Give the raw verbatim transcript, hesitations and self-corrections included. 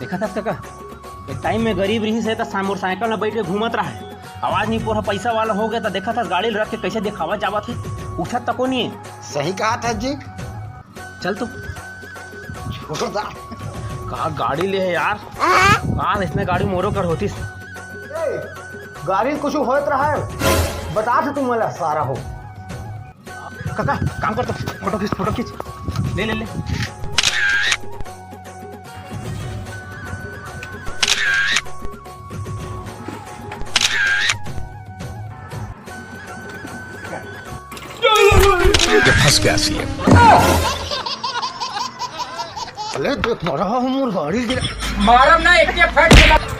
देखत हस कका, एक टाइम में गरीब रिहिस हे त सा-, मोटरसाइकिल में बैठ के घूमत रहा हे। आवाज नहीं पोर पैसा वाला हो गया त देखत हस गाड़ी ल रख के कैसे दिखावा जावत हे, उठत तको नहीं हे। सही कहा था जी। चल तो। छोड़ दा। का गाड़ी ले हे यार, आज इसने गाड़ी मोरो कर होतीस। ए, गाड़ी कुछ होत रहा हे, बता थे तुम वाला सारा हो। काका, काम कर तो, फोटो खींच, फोटो खींच, ले ले ले। ये फंस गया सीएम। अरे देख, मरा हूँ, मोर गाड़ी गिरा। मारम ना, एक के फट के।